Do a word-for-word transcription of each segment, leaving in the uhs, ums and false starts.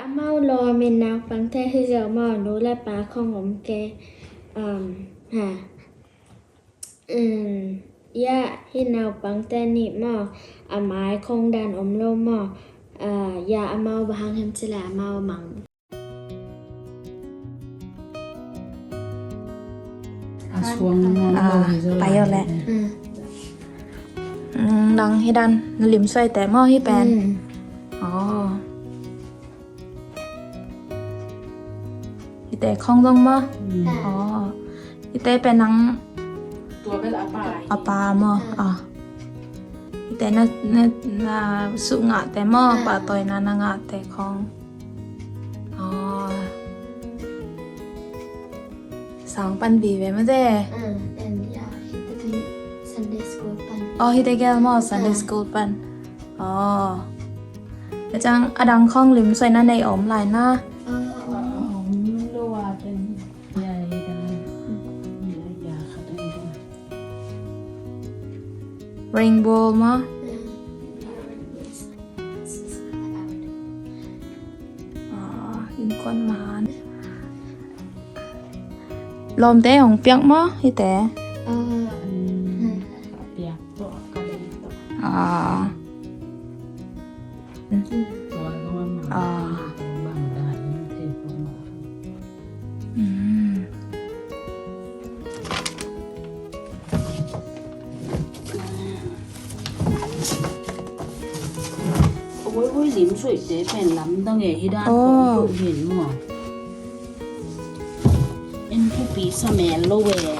Amau lawm in naupangte hi ziau maw, nu le pa khong om kei. Um, ha. Um, ya, hih naupangte nih maw, a mai khong dan om lo maw. Ah, ya, amau bang hang hiam cih leh amau mang. A suang ngam lo hi zaw lai. Pai aw leh. Mm. Mm, nang hih dan na lim suaite maw hih pen. Mm. Oh. Hihte khong zong maw. Mm. Oh. Hihte pen nang tua bel a pa hi. A pa maw. Ah. Ah. Hihte na, na, na suh ngahte maw. Ah. Pahtawina na ngahte khong. Oh. Sang pan vive mah ze. Ah, and ya, hihte Sunday school pan. Oh, hihte gel maw Sunday school pan. Oh. Tua ciang a dang khong lim suaina nei om lai na. Ah, ah. Om lo a pen. Ya, ya, ya. Ya, ya, khat a. Rainbow maw. Ah, innkuan man. Lawmte hong piak maw hihte? Ah. Ah. Ah. Mm. Oi, oi, lim suaite pen lamdang e, hih dan khong tua hin maw. En thupi sa mel lo e.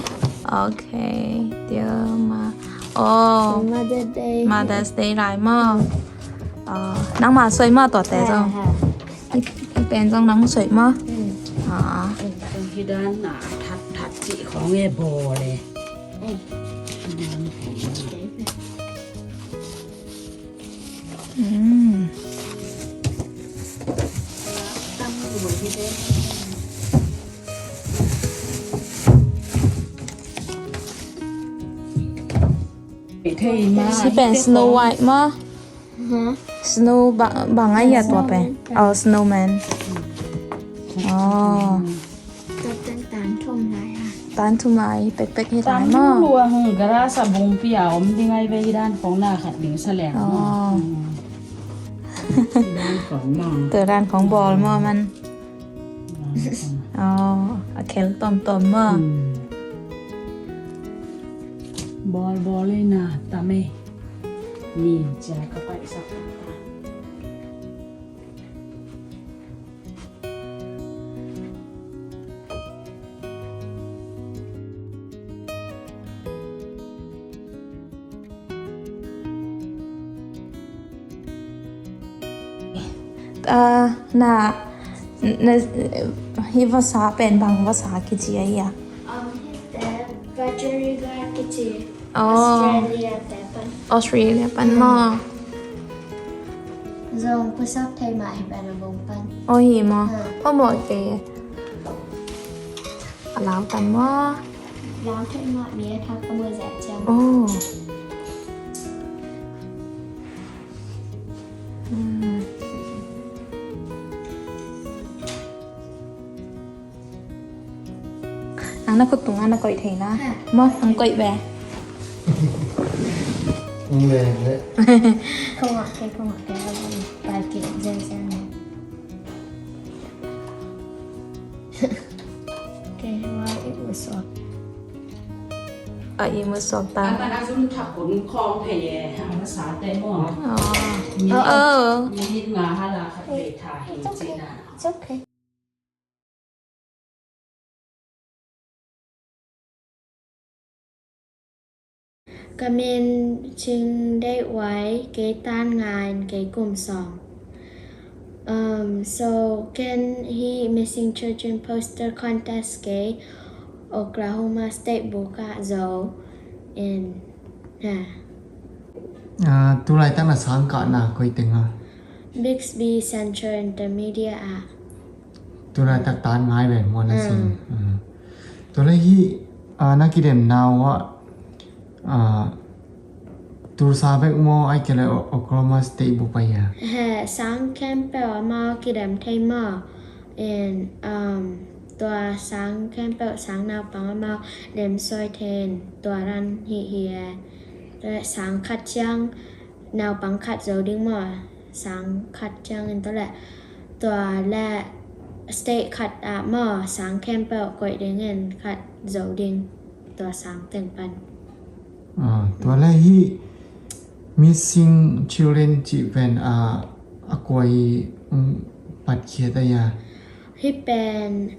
Okay, dear ma. Oh. Mother's Day. Mother's Day lai maw. Oh, nangma suai maw tuate zong. Ha, ha. Hih pen zong nang suai maw. Mm. Ah. Hih dan na that that cih khong e bawl e. Mm. Mm. Hih pen Snow White maw. Hah? Snow bang, bang a hia tua pen. Snowman. Oh, snowman. Oh. Tua pen tan thum lai a. Tan thum lai, pekpek hi lai maw. Tam lua hong garage a bungpi a om ding ai ve hih dan khong na khat ding sa leng maw. Oh. Hmm. Hih dan khong maw. Tua dan khong bawl maw man. Oh, a khel tawmtawm maw. Hmm. Bawl bawl ei na tam ei. Ni cia ka paihsak ta. Ah, na, na, hih vasa pen bang vasa kici a hia? Um, hihte budgerigar kici. Oh. Australia te pan. Australia pan maw. Zong pusak thei mah hi pen a bung pan. Oh, hi maw. Ha. Phamawh kei. A lau tam maw. Lau thei mah mi a thak ka maw zat ciang. Oh. Hmm. Nang na khut tungah na koih thei na. Ha. Maw, nang koih ve. Ung ve, ve. Kong ah ke, kong ah ke, a bang, pai ke, zen, zen. Ke, wa, i u suak. A, i mu suak ta. An, an, a zum thak kun khawng thei e, a masa te maw. Oh. Minute, oh, oh, minute nga hala khat ve tha hi. It's okay. Cina. It's okay. Ka min Cing Deih Uai, kei tan nga in kei kum sawm. Um, so ken hih Missing Children Poster Contest kei Oklahoma State buk ah zo in, ha. Ah, tulaitak na sangkahna koi teng a? Bixby Central Intermediate ah. Tulaitak tan ngai ve maw na sin. Mm. Mm. Tulai hih, ah, na kidemna uh ah, ah, Tulsa bek maw, ahih kei leh O-, Oklahoma State bup ah hia? He, sang khempeuh amau kidem thei maw. In, um, tua sang khempeuh, sang naupang amau lemsuai thei in tua dan hi hi e. Tua leh sang khat ciang naupang khat zo ding maw, sang khat ciangin tua leh, tua leh state khat ah maw, sang khempeuh koih dingin khat zo ding, tua sang teng pan. Ah, tua leh hih missing children cih pen, ah, a kua hi, um, patkhiat a hia? Hih pen,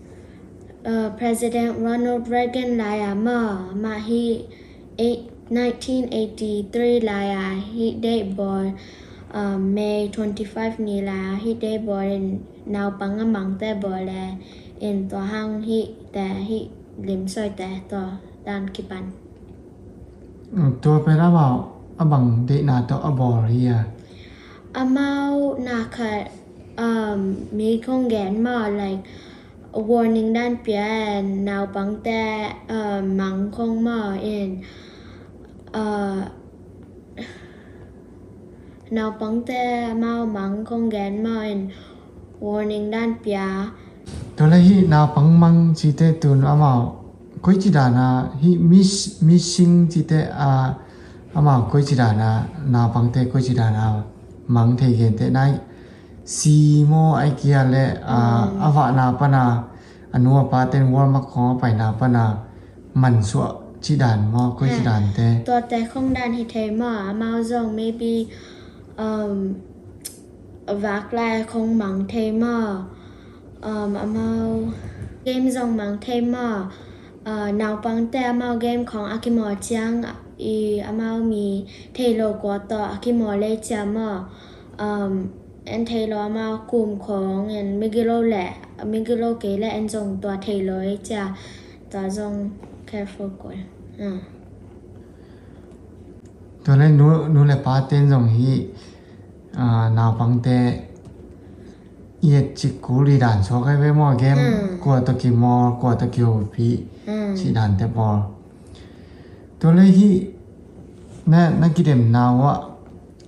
uh, President Ronald Reagan lai-a maw, amah hih eight, nineteen eighty-three lai-a hih date bawl, uh, May twenty-five ni lai-a hih date bawl in naupang a mangte bawl e, in tua hang hihte hih lemsuaite tua dan kipan. Tua pen amau a bang deihna tawh a bawl hia? Amau na khat, um, mi khong gen maw, like, warning dan pia in naupangte, um, mang khong maw in, uh, naupangte amau mang khong gen maw in warning dan pia. Tua leh hih naupang mang cihte tun amau koici dan a, hih miss-, missing cihte a, amau koici dan a, naupangte koici dan a mang thei gente nai, si maw, ahih kei leh, a, a vahna pan a, a nu a paten Walmart khawng a paina pan a mansuah cih dan maw, koici dante? Tuate khong dan hi thei maw, amau zong maybe, um, vak lai khong mang thei maw, um, amau game zong mang thei maw, uh, naupangte amau game khong a kimawl ciang i amau mi thei lo kua tawh a kimawl lei cia maw, um, en thei lo amau kum khong en migilo leh, migilo kei leh en zong tua thei lo ei cia, tua zong careful kul. Ah. Tua leh nu, nu leh paten zong hih, ah, naupangte i et cik kul i dan suak ai ve maw, game kua tawh kimawl, kua tawh kihopih cih dante bawl. Tua leh hih na, na kidemna uh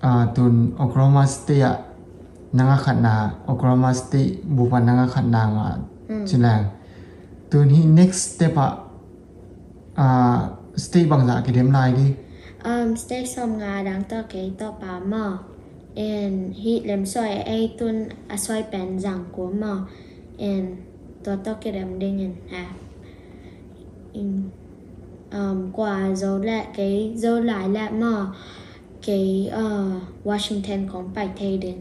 ah, tun Oklahoma State ah nang a khatna, Oklahoma State bup ah nang a khatna ngah ci leng. Tun hih next step ah, ah, state bangzah kidem lai di? Um, state sawmnga dang tawh kei tawh pa maw. In hih lemsuai ei tun a suai pen zang kua maw. In tua tawh kidem dingin ha. In, um, kua zo leh kei zo lai leh maw. Kei, uh, Washington kong pai thei ding.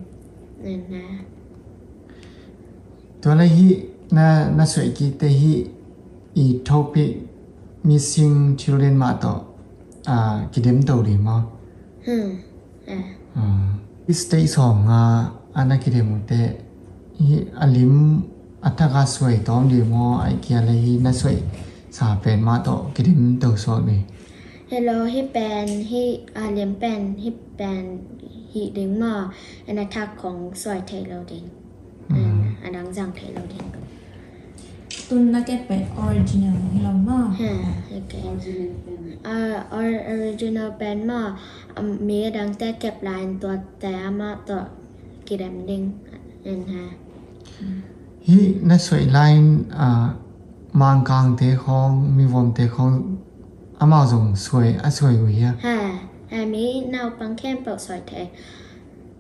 Tua leh hih na, na suaih kikte hih i topic missing children mah tawh, ah, kidem to ding maw? Hmm. Ah. I state sawmnga a na kidem uh teh hih a lim a thak a suai tawm ding maw, ahih kei leh hih na suaih sa pen mah tawh kidem to suak ding? Hello, hih pen, hih a lim pen, hih pen hih ding maw, en a thak khong suai thei lo ding. En a dang zang thei lo ding. Tun na kep pen original hi lo maw? Ha, okay. Original pen. Ah, or-, original pen maw, um, mi a dangte kep lai in tuate amah tawh kidem ding. En ha. Hih na suaih lai in, ah, Mangkangte khong, Mivomte khong, amau zong suai, a suai uh hia? Ha, ha, mi naupang khempeuh suai thei.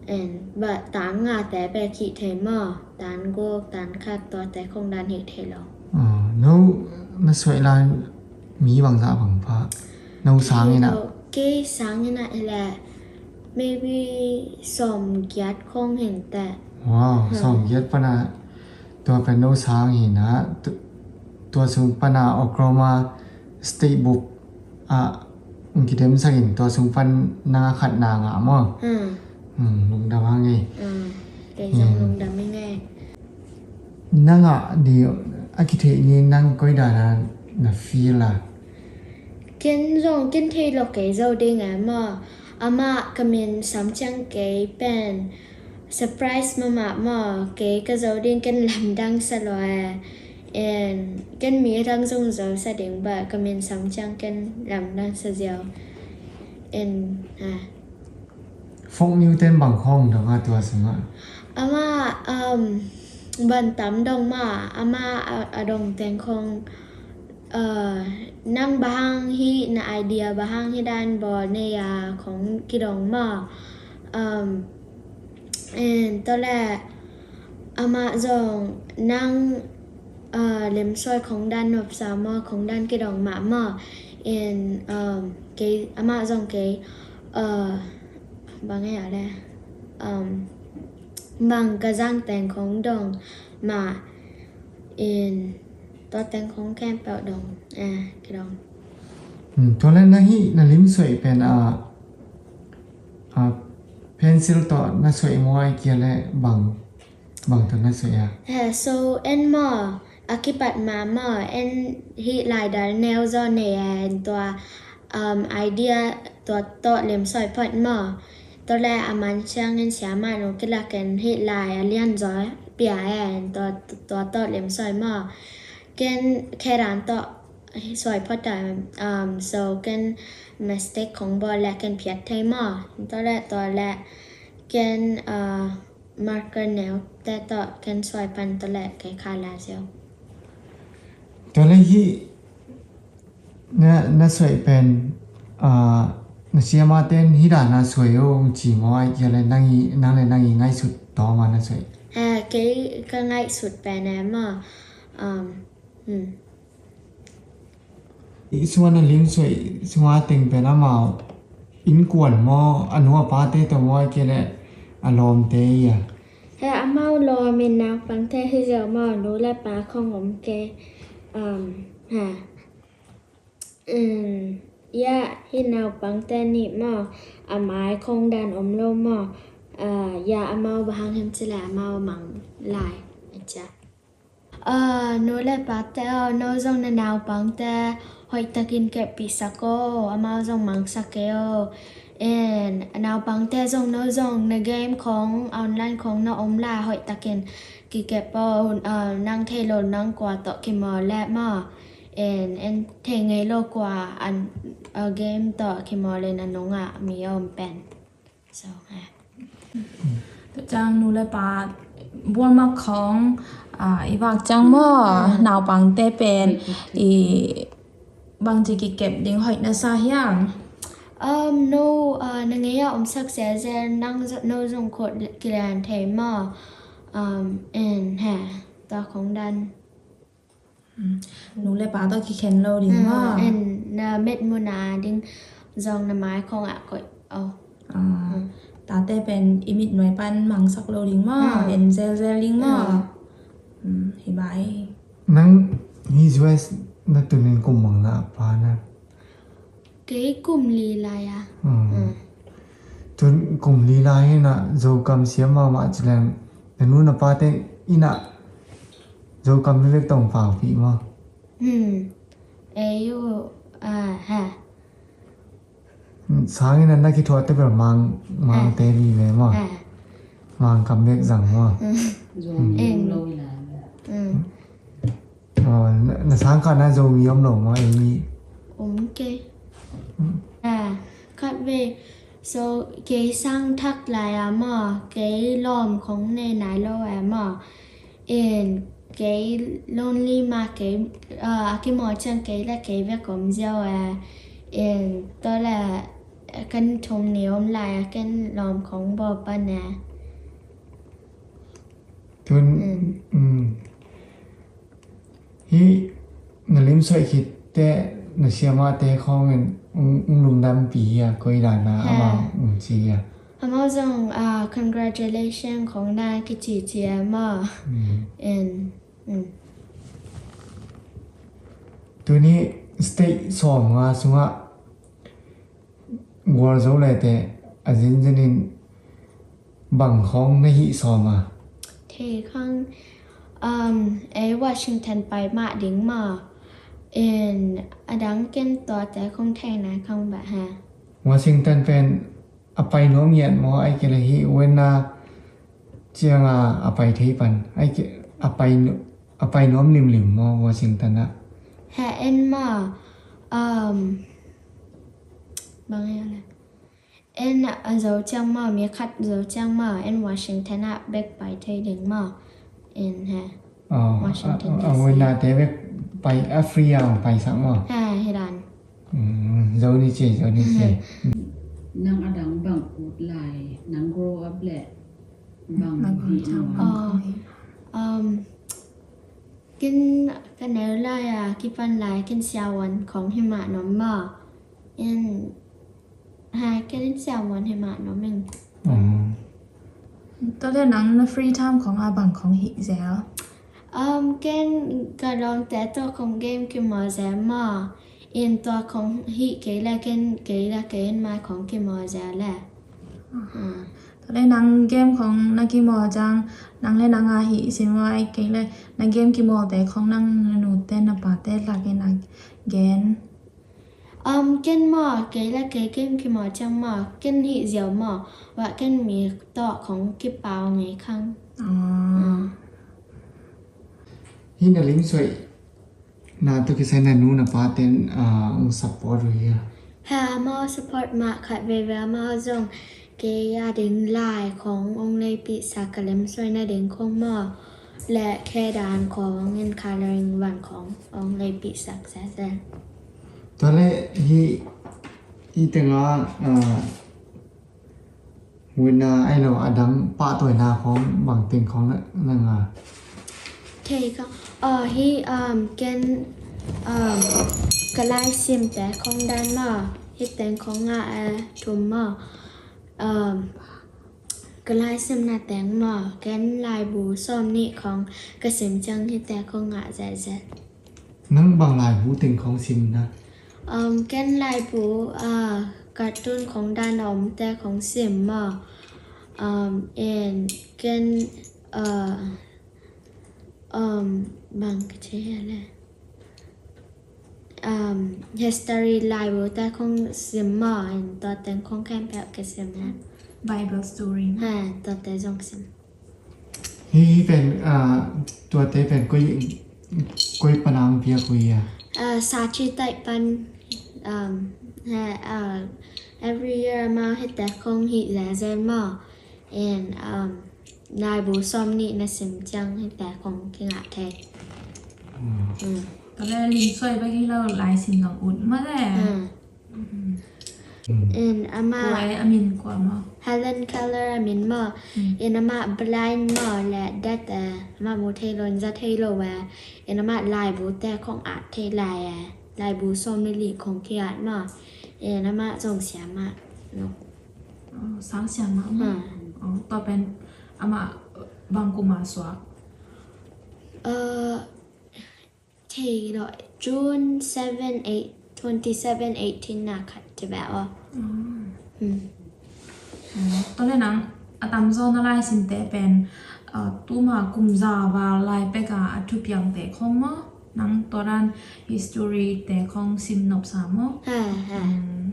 En, but tan ngate bek hih thei maw, tan guk, tan khat tuate khong dan hih thei lo. Ah, no, na suaih lai mi bangzah bang pha? No sang in ah. Kei sang in ah hi leh, maybe sawmgiat khong hi teh. Wow, sawmgiat pan a, tua pen no sang hi na, tu-, tua sung pan a Oklahoma State bup ah, kidem sak in tua sung pan nang a khatna ngah maw? Hmm. Hmm, lungdam hang e. Hmm. Kei zong lungdam ing e. Nang a di a kitheih ni nang koi dan a na feel a? Ken zong ken thei lo kei zo ding e maw. Amah ka min sam ciang kei pen surprise mahmah maw, kei ka zo ding ken lamdang sa lua e. En, ken mi a dang zong zo sa ding, but ka min sam ciang ken lamdang sa ziau. En, ah, Folk News ten bang khawng dong a tua sungah? Amah, um, bantam dong mah, amah a, a dong teng khawng, uh, nang bang hang hih na idea bang hang hih dan bawl nei a khawng kidong mah. Um, and tua leh amah zong nang, uh, lemsuai khawng dan nopsa maw, khawng dan kidong mah maw. And, um, kei, amah zong kei, uh, bang e a le, um, bang ka zang teng khawng dong mah. And tua teng khawng khempeuh dong, eh, kidong. Hmm, tua leh na hih na lim suaih pen, ah, ah, pencil tawh na suaih maw, ahih kei leh bang, bang tawh na suaih a? He, so en maw, a kipat ma maw, en hih laidal neu zaw nei en tua, um, idea tua tawh lemsuaih phot maw. Tua leh a man siangin siamah nu kilakin hih lai a lian zaw pia en tua, tua tawh lemsuaih maw. Ken khedan tawh suaih phot a, um, so ken mistake khong bawl leh ken phiat thei maw. Tua leh, tua leh ken, uh, marker neu te tawh ken suaih pan tua leh kei kha la ziau. Tua leh hih na, na suaih pen, ah, na siamah ten hih dan a suaih o ci maw, ahih kei leh nang i, nang leh nang i ngaihsut tawm a na suaih? Eh, kei ka ngaihsut pen e maw. Um, hmm. I sungah na lim suaih sungah teng pen amau innkuan maw, a nu a pate tawh maw, ahih kei leh a lawmte ia? He, amau lawm in naupangte hi ziau maw, nu le pa khong om kei. Um, ha. Um, ia, hih naupangte nih maw, a mai khong dan om lo maw. Ah, ia, amau bang hang hiam cih leh amau mang lai a cia. Ah, nu le pate aw, no zong na naupangte hoih takin keppih sak o, amau zong mangsak kei o. En, naupangte zong no zong na game khong, online khong na om lai hoih takin kikep o, ah, nang thei lo nang kua tawh kimawl leh maw. En, en thei ngei lo kua an, ah, game tawh kimawl leh na nungah mi om pen. So, eh. Tua ciang nu le pa bual mak khong, ah, i vak ciang maw, ah, naupangte pen i bangci kikep ding hoih na sa hiam? Um, no, ah, na ngei a omsak zel zel nang zo-, no zong khut kilian thei maw. Um, en, he, tua khong dan. Mm. Nu le pa tawh kikhen lo ding maw. Mm, en na met mun a ding zong na mai khong ah koih. Oh. Ah, mm. Tate pen i mit nuai pan mangsak lo ding maw. Mm. En zelzel ding maw. Mm. Mm, hi bai. Nang hih U S na tunin kum bang na pan a? Kei kum li lai a. Hmm. Hmm. Tun kum li lai hi na, Zokam siam mahmah ci leng, na nu na pate in a Zokam vek tong pau pi maw? Hmm. Ei u, ah, ha. Sangin a na kithuah te bel Mang, Mangte vive maw? Ha. Mangkam vek zang maw? Hmm. Zomi om lo i lai. Hmm. Aw, na, na sang khat na Zomi om lo maw, ei mi? Om kei. Hmm. Ah, khat vei, so, kei sang thak lai a maw, kei lawm khong nei nai lo a maw. En, kei lonely ma, kei, ah, a kimawl ciang kei le kei vek om ziau a. En, tua le, kan thum ni om lai a, ken lawm khong bawl pan a. Tun, mm. Mm. Hih na lim suaih khit teh na siamahte khawngin ung, ung lungdampi hia, koi dan a amau ung ci hia? Amau zong, ah, congratulation khawng na kici ci a maw. Mm. En, mm. Tuni state sawmnga sungah gualzo lete a zinzinin bang khawng na hih sawm a? Thei khang, um, ei Washington pai mah ding maw. En a dang ken tuate khong thei nai khang bah ha. Washington pen a pai nuam ngiat maw, ai kei le hih wen a ciang a, a pai thei pan, ai kei, a pai nu-, a pai nuam limlim maw Washington ah? He en maw, um, bang hia le. En a zo ciang maw, mi khat zo ciang maw, en Washington ah bek pai thei ding maw. En he. Oh, Washington a, a, D C. A huainate bek pai, a free a pai sak maw. He, hi dan. Mm, zo ni ci, zo ni ci. Nang a dang bang ut lai, nang grow up le bang hi nuam? Oh, um, ken ka neu lai a kipan lai ken siavuan khong hi mah nuam maw. In, ha, ken in siavuan hi mah nuam ing. Mm. Tua le nang na free time khong a bang khong hih zel? Um, ken ka lawmte tawh khong game kimawl zel maw. In tua khong hih kei le ken kei le kei in mai khong kimawl zel le. Tua le nang game khong na kimawl ciang, nang le nang a hih sim vai kei le na game kimawlte khong nang na nute na pate lak in a gen. Um, ken maw, kei le kei game kimawl ciang maw, ken hih ziau maw, wah ken mi tawh khong kipau ngei khang. Ah. Hih na lim suai na tu kisai na nu na pa ten, ah, ong support uh hia? Ha, amau support mah khat veve, amau zong kei a ding lai khong ong leipih sak, ka lim suai na ding khong maw, le khe dan khong in coloring van khong ong leipih sak sese. Tua le hi, hi tenga, ah, wina ai lo a dang pahtawina khong bang teng khong na, na nga. Thei ka, uh, hi, um, ken, um, ka lai simte khong dan maw, hi teng khong nga, eh, thum maw. Um, ka lai simna teng maw, ken laibu sawm nih khong ka sim ciang hite khong nga zezet. Nang bang laibu teng khong sim na? Um, ken laibu, ah, cartoon khong dan a omte khong sim maw. Um, in ken, ah, um, bang ka thei hia le. Um, history laibu te khong sim maw, in tua teng khong khempeuh ka sim hia. Bible story. Ha, tua te zong sim. Hi, hi pen, ah, tuate pen koi, koi panang pia koi a. Ah, Sachi tai pan, um, ha, ah, every year amau hite khong hi zezen maw. And, um, laibu sawm nih na sim ciang hite khong kingah thei. Mm. Mm. Tua le lim suai bek hi lo lai sim nong ut mah le. Mm. Mm. In amah kua e a min kua maw? Helen Keller a min maw. Mm. In amah blind maw le deaf e. Amah mu thei lo in za thei lo e. In amah laibu te khong at thei lai e. Laibu sawm le li khong kiat maw. In amah zong sia mah. No. Oh, sang sia mah maw. Hmm. Oh, tua pen amah bang kum a suak? Uh, Thei lo, June seven, eight, twenty seven, eighteen na khat ci beh aw. Mm. Mm. Oh, tua le nang a tamzaw na lai simte pen, ah, tuma kum za val lai pek a a thupiangte khong maw? Nang tua dan history te khong sim nop sa maw? Ha, ha. Mm.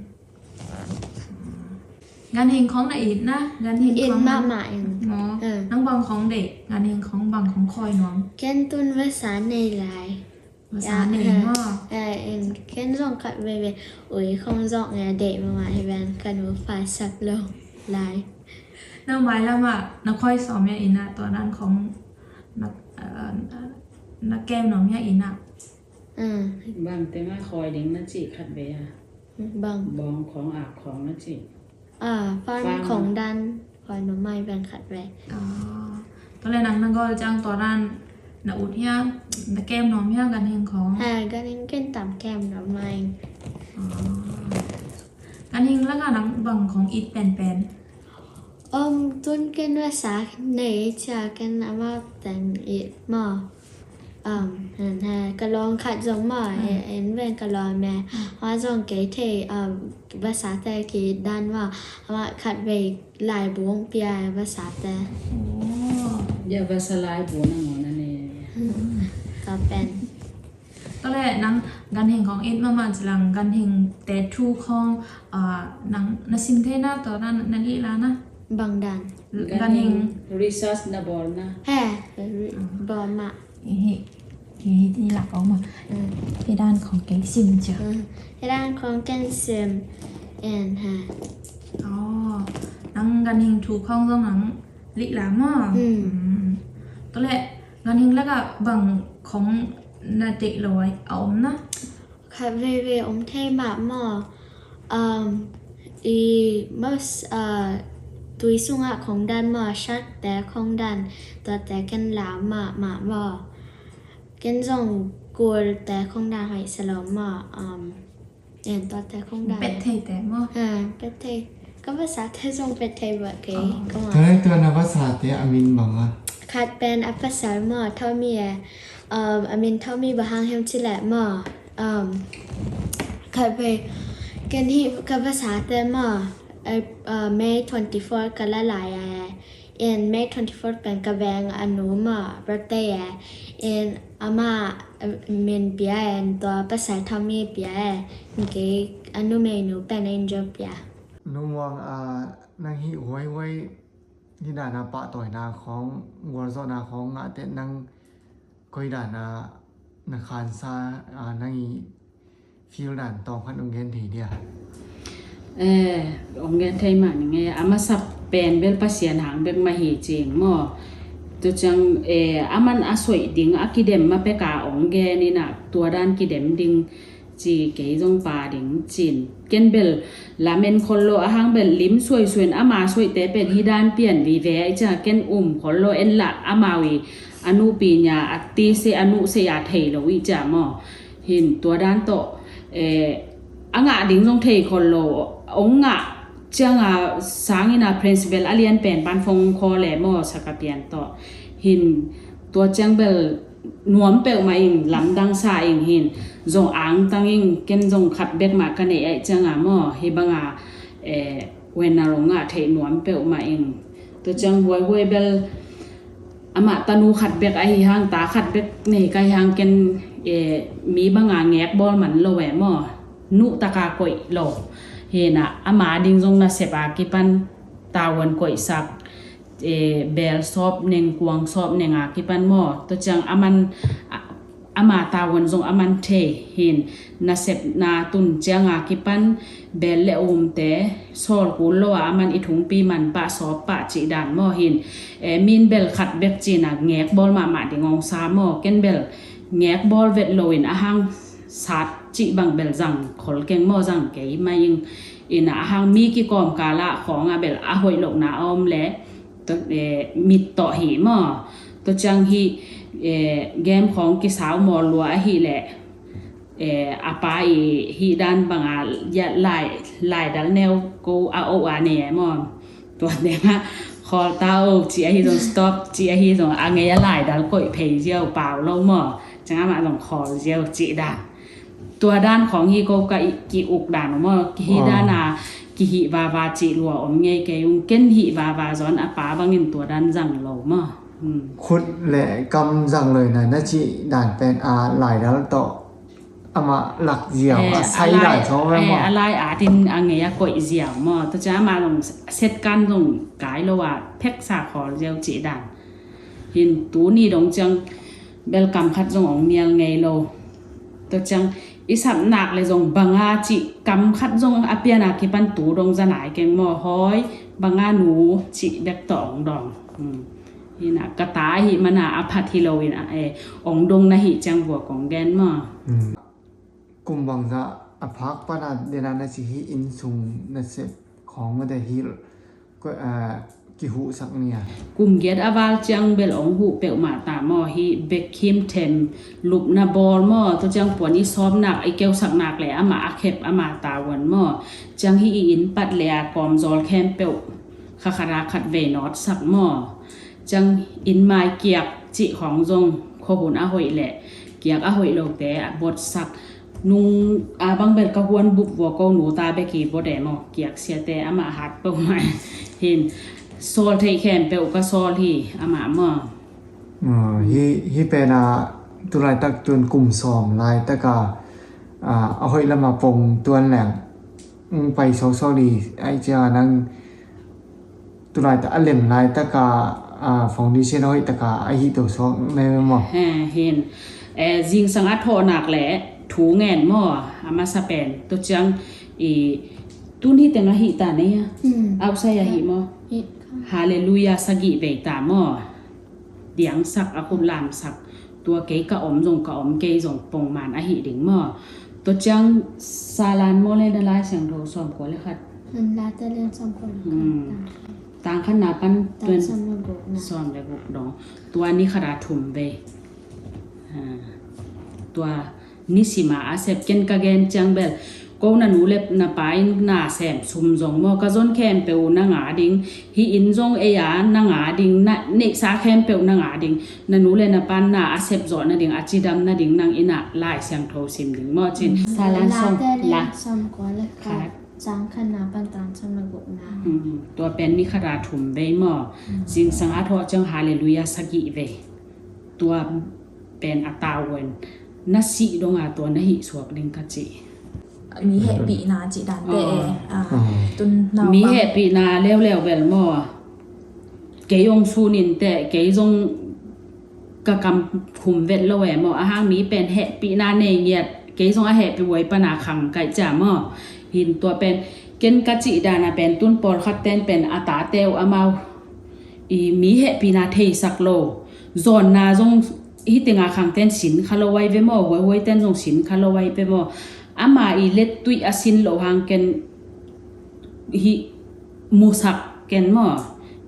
Ganhing khong na it na, ganhing khong. It mahmah in. Maw. Hmm. Nang bang khong deih, ganhing khong bang khong khawi nuam? Ken tun vasa nei lai. Vasa nei maw. Eh, in ken zong khat veve. Ui khong zong e deih mahmah hi ven ka nu fa sak lo lai. Nang mailam ah na khawi sawm ya in a tua dan khong na, eh, na kem nuam ya in a. Hmm. Bang teng a khawi ding na cih khat veve a. Bang. Bawng khong, ak khong na cih. Ah, farm khong dan khawi nuam mai bang khat veve. Ah. Tua le nang na gol ciang tua dan na ut hia, na kem nuam hia ganhing khong? Ha, ganhing ken tam kem nuam mai. Ah. Ganhing lak a nang bang khong it penpen? Um, tun ken vasa nei cia ken amah teng it maw. Um, han ha, ka lawng khat zong maw, en ven ka lawng me. Hua zong kei thei, um, vasa te ki dan maw. Amah khat vei laibu ong pia vasa te. Oh. Ya vasa laibu na ngawh na ne. Ka pen. Tua le nang ganhing khong it mahmah cilang ganhing te thu khong, ah, nang na sim thei na tua na, na lih la na? Bang dan? Ganhing. Ganhing research na bawl na? He, bawl mah. Hi, hi, hi lak om a. Mm. Hi dan khong kei sim cia. Mm. Hi dan khong ken sim. En ha. Oh. Nang ganhing thu khawng zong nang lih la maw? Hmm. Hmm. Tua leh ganhing lakah bang khawng na deih lo a om na? Khat veivei om thei mah maw? Um, i mas, uh, tui sungah khawng dan maw, shark te khawng dan, tuate ken la mahmah maw? Ken zong kul te khawng dan hoih sa lo maw? Um, en tuate khawng dan. Pet thei te maw? Ha, pet thei. Ka pasate zong pet thei beh kei. Oh. Ka ma. Tua leh tua na pasate a min bang a? Khat pen a pasal maw, Tommy e. Um, a min Tommy bang hang hiam cih leh maw? Um, khat vei ken hih ka pasate maw, eh, uh, May twenty-four ka la lai a e. In May twenty-four pen ka veng a nu maw, birthday e. In amah, uh, min pia e, in tua pasal Tommy pia e. In kei a numeinu pen Angel pia. Nu Muang, ah, nang hih huaihuai hih dan a pahtawina khawng, gualzawhna khawng ngah teh nang koi dan a na khansa, ah, nang i feel dan tawm khat hong gen thei dia? Eh, hong gen thei mah ning e, a masa pen bel Pasian hang bek mah hi cing maw. Tua ciang, eh, aman a soih ding a kidem mah pek a hong gen in a, tua dan kidem ding ci kei zong pha ding cin. Ken bel lamen khol lo, a hang bel lim suaisuai in ama soihte pen hih dan pian vive a i cia ken um khol lo, en lah amau i a nuhpi nia a ti se a nuh se a thei lo i cia maw. Hin tua dan tawh, eh, a ngah ding zong thei khol lo, ong ngah ciang a sang in a principal a lian pen pan phone call le maw, sakapian tawh. Hin tua ciang bel nuam peuhmah ing, lamdang sa ing hin, zong angtang ing, ken zong khat bek mah ka neih aih ciang a maw, hi bang a, eh, wena rong ngah theih nuam peuhmah ing. Tua ciang huaihuai bel amah tanu khat bek ahi hang, ta khat bek nei ka hi hang ken, eh, mi bang a ngek bawl man lo e maw, nuh taka koih lo. Hi na, ama ding zong nasep a kipan tavuan koihsak, eh, bel sawp neng, kuang sawp neng a kipan maw. Tua ciang aman, a, ama tavuan zong aman thei hin, nasepna tun ciang a kipan bel le umte sawl kul lo a aman i thungpi man pah sawp pah cih dan maw hin, eh, min bel khat bek cin a ngek bawl mahmah ding ong sa maw. Ken bel ngek bawl vet lo in a hang sat cih bang bel zang khol keng maw, zang kei mai ing. In a hang mi kikawm kal ah khawng a bel a hoih lohna a om le, tua, eh, mit tawh hi maw. Tua ciang hih, eh, game khawng kisau mawl lua ahih leh, eh, a pa i hih dan bang a, ya, lai, laidal neu ko a oh a ne maw. Tua neng a khawl ta oh cih ahi zong, stop cih ahi zong, a ngei a laidal koih phei ziau pau lo maw. Ciang amah zong khawl ziau cih dan. Tua dan khawng hi ko ka i, ki-uk dan uh maw, ki hih dan a, ki hih vava cih lua om ngei kei ung, ken hih vava zawn a pa bangin tua dan zang lo maw. Hmm. Khut le kam zang lo ina na cih dan pen a laidal tawh amah lak ziau, eh, a sai a lai, dan khawng eh, maw. A lai atin a ngei a koih ziau maw. Tua ciang amah zong set kan zong kai lo a pheksa khawl ziau cih dan. Hin tuni dong ciang bel kam khat zong ong nial ngei lo. Tua ciang i sapnak le zong banga cih kam khat zong a pian a kipan tu dong za nai keng maw, hoi, banga nu cih bek tawh ong dong. Hmm. Hi na, ka ta ahi mana a phat hi lo in a, eh, ong dong na hi ciang vua kong gen maw. Hmm. Kum bangzah a phak pana dena na ci hi, inn sung nasep khawng mah de hi, ko, ah, kihuhsak nia? Kum giat a val ciang bel ong huh peuhmah ta maw, hi bek khim them lupna bawl maw, tua ciang puan i sawpnak, i keuhsaknak le amah a khep ama tavuan maw. Ciang hi i inn pat le a kawmzawl khempeuh kha khat a khat vei nawtsak maw. Ciang inn mai kiak cih khawng zong khuahun a hoih le kiak a hoih lote a botsak. Nung a bang bel ka huan bup vua ko nu ta bek hi bot e maw, kiak siate amah hat peuhmah. Hin sawl theih khempeuh ka sawl hi amah maw. Ah, hi, hi pen a tulaitak tun kum sawm laitaka, ah, a hoih lama pong tuan leng, mm, pai sawsawh li ai cia nang tulaitak a lem laitaka, ah, foundation a hoihtaka a hih to suak ne maw? He, hin. Eh, zingsang a thawhnak le thu ngen maw, a masa pen. Tua ciang i Tun hih teng a hih ta nei a. Hmm. Ausai a hih maw? Hih. Halleluiah sagih vei ta maw? Diangsak a khut lamsak. Tua kei ka om zong ka om kei zong pongman a hih ding maw? Tua ciang Salan maw le na Lai Siangtho sawmkua le khat. Hmm, Late le sawmkua le khat. Hmm. Tang khat na pan tang twen- sawm le guk na. Sawm le guk dong. Tua ni khat a thum vei. Ha. Tua nisima a sep ken ka gen ciang bel. Ko na nu le na pa in na sem sum zong maw ka zon khempeuh na nga ding. Hih inn zong ei a na nga ding, na neihsa khempeuh na nga ding. Na nu le na pa na a sep zawh nading, a cidam nading nang in a Lai Siangtho sim ding maw cin. Mm. Salan sawm Late le la. Sawmkua le khat. Khat. Tang khat na pan tang sawm le guk na. Mm, tua pen ni khat a thum vei maw. Mm. Zingsang a thawh ciang Halleluiah sagih vei. Tua pen a tau wen. Na sih dong a tua na hih suak ding ka ci. Mi hehpihna cih dante. Oh. Eh, ah, oh. Tun nau mi pang. Hehpihna leuleu bel maw. Kei ong sunin teh, kei zong ka kam khum vet lo e maw. A hang mi pen hehpihna nei ngiat. Kei zong a hehpih uai pana khang kaih cia maw. Hin tua pen ken ka cih dana pen tun pawlkhat ten pen a tate uh amau i mi hehpihna theisak lo. Zawnna zong hih tenga khang ten sin kha lo ai ve maw. Huaihuai ten zong sin kha lo ai ve maw. Ama i lettuih a sin lo hang ken hih musak ken maw.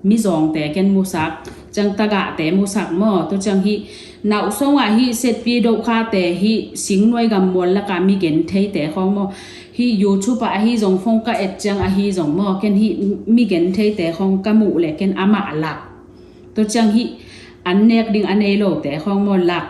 Mizawngte ken musak, ciang tagahte musak maw. Tua ciang hih nauhsong ah hih setpi dohkhate hih singnuai gammual laka mi gentheite khawng maw. Hih YouTube ah ahi zong phone ka et ciang ahi zong maw. Ken hih mi gentheite khawng ka muh le ken amah lak. Tua ciang hih an nek ding a nei lote khawng maw lak.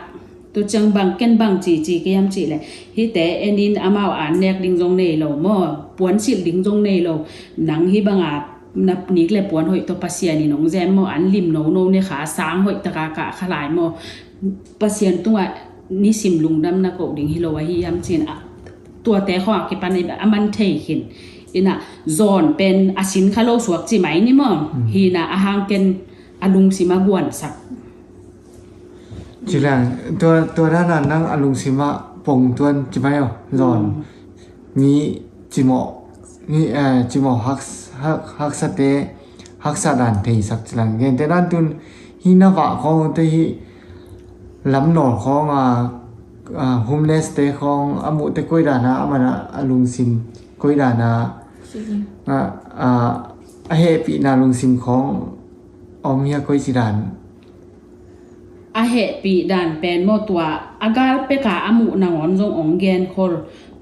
Tua ciang bang ken bang cici kei hiam cih le. Hihte enin amau an nek ding zong nei lo maw. Puan silh ding zong nei lo. Nang hih banga na nik le puan hoih tawh Pasian in hong zem maw, an lim nono ne kha, sang hoih taka kah kha lai maw. Pasian tungah nisim lungdam na koh ding hi lo ahi hiam cin a. Tuate khawng a kipan a man thei khin. Ina zawn pen a sin kha lo suak ci mai ni maw. Mm. Hina a hang ken a lungsim a guansak. Ci leng, tua, tua dana nang a lungsim a pong tuan ci mai aw, zawn. Mm. Mi cimawh, mi, eh, cimawh hak, hak, haksate, haksa dan theisak ci leng. Gente dan tun, hi na vah khawng te hi lam nawl khawng a, a, homeless te khawng, a muh te koi dana, a mana, a lungsim koi dana, a, a, a hehpihna lungsim khawng, om hia koi ci dan. A hehpih dan pen maw tua, a gal peka a muh nangawn zong ong genkhol.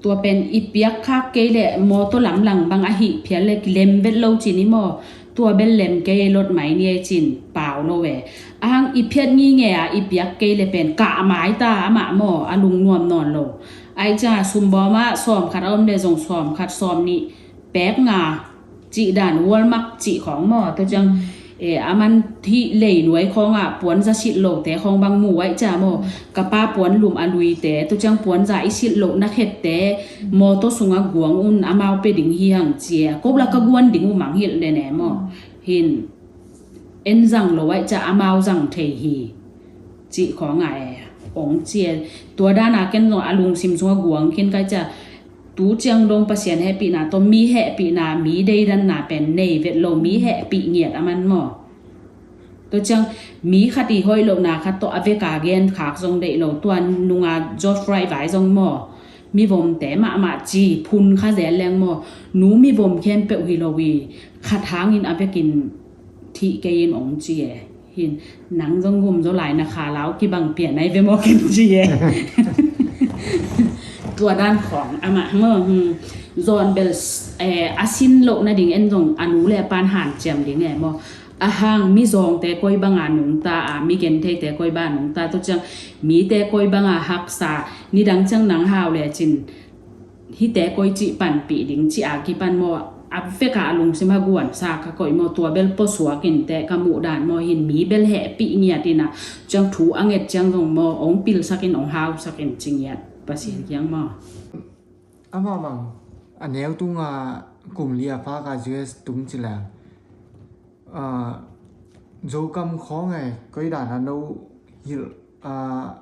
Tua pen i piak khak kei le mawtaw lamlang bang a hih phial le kilem vet lo cin i maw. Tua bel lem kei lot mai ni ei cin pau lo e. A hang i phiat ngi nge a i piak kei le pen kah mai ta amah maw a lungnuam nawn lo. Ai ciang a sumbawm ah sawm khat a om le zong sawm khat sawm nih pek nga cih dan Walmart cih khawng maw. Tua ciang, mm, eh, a man hih leinuai khawngah puan za silh lote khawng bang mu aih cia maw. Mm. Ka pa puan lum a luite, tua ciang puan za i silh loh na khette, mm, mawtaw sungah guang un amau pe ding hi hang cia. Kop la ka guan ding uh mang hilh le ne maw. Mm. Hin en zang lo aih cia amau zang thei hi. Cih khawngah e, ong cia. Tua dana ken zong a lungsim sungah guang khin kai cia. Tu ciang dong Pasian hehpihna tawh mi hehpihna, mi deidanna pen nei vet lo, mi hehpih ngiat a man maw. Tua ciang mi khat i hoih lohna khat tawh a veka gen khak zong deih lo, tua nunga George Wright vai zong maw. Mivomte mahmah ci phun kha zel leng maw. Nu mivom khempeuh hi lo i khat hangin a vekin thih kei in ong ci e. Hin, nang zong gum zaw lai na kha lau kibang pian ai ve maw ken ci e. Tua dan khawng amah maw, hmm. Zawn bel, eh, a sin loh nading en zong a nu le a pan hanciam ding e maw. A hang mizawngte koi banga nungta a, mi gentheite koi banga nungta, tua ciang mite koi banga haksa, nidang ciang nang hau le cin. Hihte koi cih panpih ding cih a kipan maw, a veka a lungsim a guansa ka koih maw, tua bel puasuak in teh ka muh dan maw, hin mi bel hehpih ngiat in a, ciang thu a nget ciang zong maw, ong pilsak in ong hausak in ci ngiat Pasian kiang maw. Amah bang a neu tunga kum li a pha ka U S tung ci leng. Ah, Zokam khawng e, koi dan a no hilh, ah,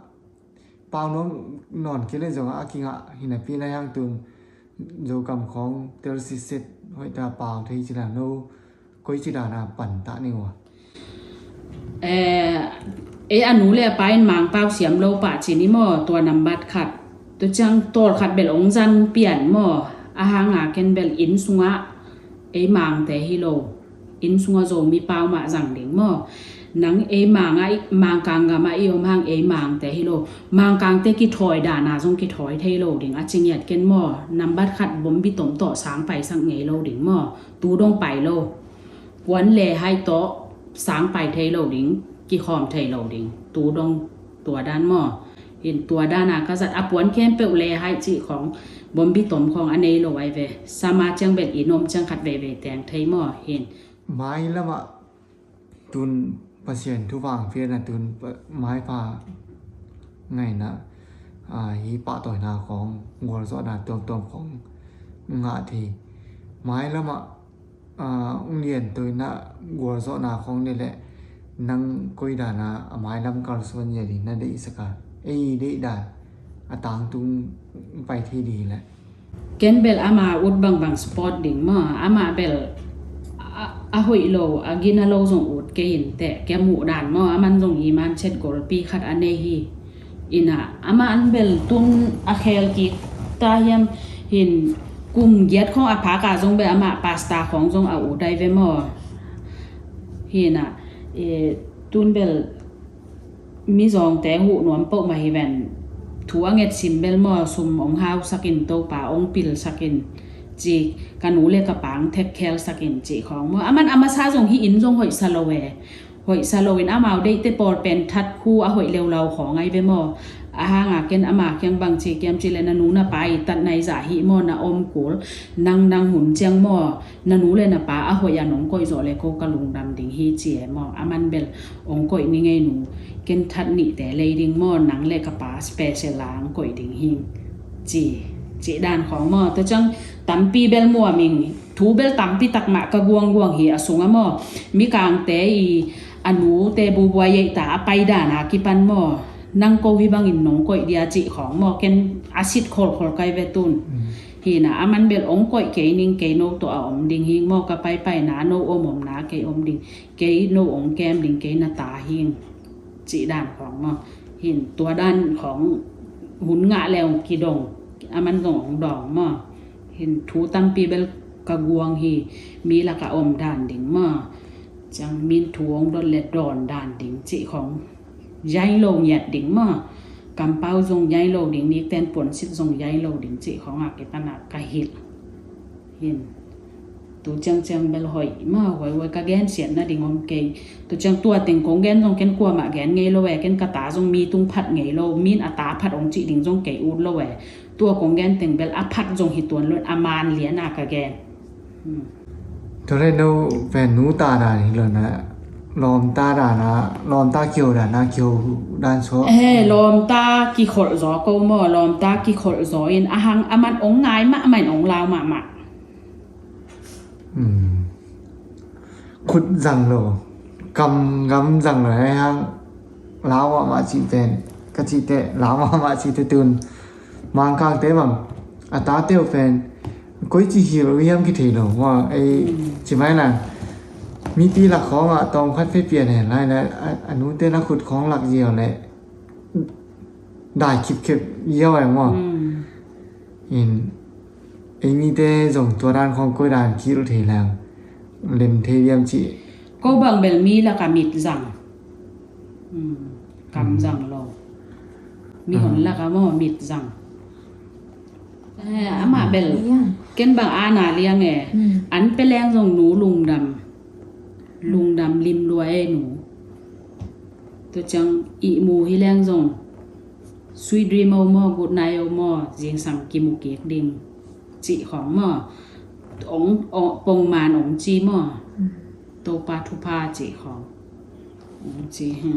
pau nuam nawn kei le zong a kingah hi napi na hiang tun Zokam khawng tel siset Hoih ta pau thei ci la no, koi ci dana pan ta ni wa. Eh, ei a nu le a pa in Mangpau siam lo pah ci ni maw, tua nambat khat. Tua ciang tawlkhat bel ong zang pian maw, a hanga ken bel inn sungah ei Mangte hi lo, inn sungah Zomi pau mah zang ding maw. Nang ei Mangkang gamah i om hang ei Mangte hi lo, Mangkangte kithawi dana zong kithawi thei lo ding a ci ngiat ken maw. Nambat khat bombi tom tawh sang paisak ngei lo ding maw. Tu dong pai lo. Puan le haih tawh sang pai thei lo ding, kikhawm thei lo ding. Tu dong tua dan maw. Hin tua dana ka zat a puan khempeuh le haih cih khawng, bombi tom khawng a nei lo ai ve. Sama ciang bel inn om ciang khat veivei teng thei maw. Hin mai lamah tun Pasian thu vang fiana tun maipha ngaina, hi pahtawina khawng gualzawhna tuamtuam khawng ngah thei. Mai lamah ung lian toina gualzawhna khawng ni le nang koi dana a mailam kalsuan ya ding na deihsaka, ei deih dan a tangtung pai thei ding le. Ken bel ama ut bangbang sport ding maw, ama bel a hoih lo a gina lo zong ut kei in teh, kia muh dan maw, aman zong i man chet golpi khat a nei hi. Ina ama an bel tun a khel kik ta hiam. Hin kum giat khawng a phaka zong bel ama pasta khawng zong a ut ai ve maw. Hina tun bel mizawngte huh nuam poh mah hi ven. Thu a nget sim bel maw, sum ong hausakin, Topa ong pilsakin ci, ka nu le ka pa ong thekhelsakin ci khawng maw. Aman a masa zong hi in zong hoihsa lo e. Hoihsa loin amau deihte pawl pen that khu a hoih leulau khawng ai ve maw. A hanga ken ama kiang bang ci kiam ci le na nu na pa i tat nai zah hi maw, na om kul nang nang hun ciang maw. Na nu le na pa a hoih a nong koih zawh le ko ka lungdam ding hi ci e maw. Aman bel ong koih ni ngei nu, ken that nihte lei ding maw, nang le ka pa special a ong koih ding hi ci, ci dan khawng maw. Tua ciang tampi bel muam ing, thu bel tampi tak mah ka guangguang hi a sunga maw. Mikangte i a nute bubua yeihta a pai dana kipan maw, nang ko hi bangin nong koih dia ci khawng maw, ken a sit kholkhol kai ve tun. Hina aman bel ong koih kei ning, kei no tawh a om ding hing maw, ka paipaina no om omna kei om ding, kei no ong kem ding, kei na ta hing ci dan khawng maw. Hin tua dan khawng hun ngah le ong kidong, aman zong ong dawng maw. Hin thu tampi bel ka guang hi, mi laka om dan ding maw. Ciang min thu ong dot le dawn dan ding ci khawng. Yain lo ngiat ding maw. Kampau zong yain lo ding, nikten puansit zong yain lo ding ci khawng a kipana ka hilh. Hin tu ciangciang bel hoih maw, hoih hoih ka gensiatna ding om kei. Tu ciang tua teng kong gen zong ken kuamah gen ngei lo e, ken ka ta zong mi tung phat ngei lo, min a ta phat ong cih ding zong kei ut lo e. Tua kong gen teng bel a phat zong hi tuan lo, a man liana ka gen. Tua le no pen nu ta dan hi lo na, lawmta dana, lawmta kio dana, kio dan so. He, lawmta kikholh zaw ko maw, lawmta kikholh zaw in a hang aman ong ngai mahmah in ong lau mahmah. Khut zang lo, kam gam zang lo, a hang lau mahmah cih pen ka cih teh, lau mahmah cih teh tun. Mangkangte bang a tate uh pen koi ci hilh uh hiam kithei lo maw. Ei ci mai lang, mipi lak khawngah tawm khat fe pian hen lai le, a nute na khut khawng lak ziau le dai khipkhep ziau ai maw. In ei mite zong tua dan khawng koi dan kilh thei lang, lem thei liam cih. Ko bang bel mi laka mit zang, kam zang lo. Mihon laka maw mit zang. Amah bel ken bang ana liang e. An pe leng zong nu lungdam, lungdam lim lua e nu. Tua ciang ihmu hi leng zong sweet dream o maw, good night o maw, zingsang kimu kik ding cih khawng maw. Ong pongman ong ci maw. Topa thupha cih khawng ong ci hi.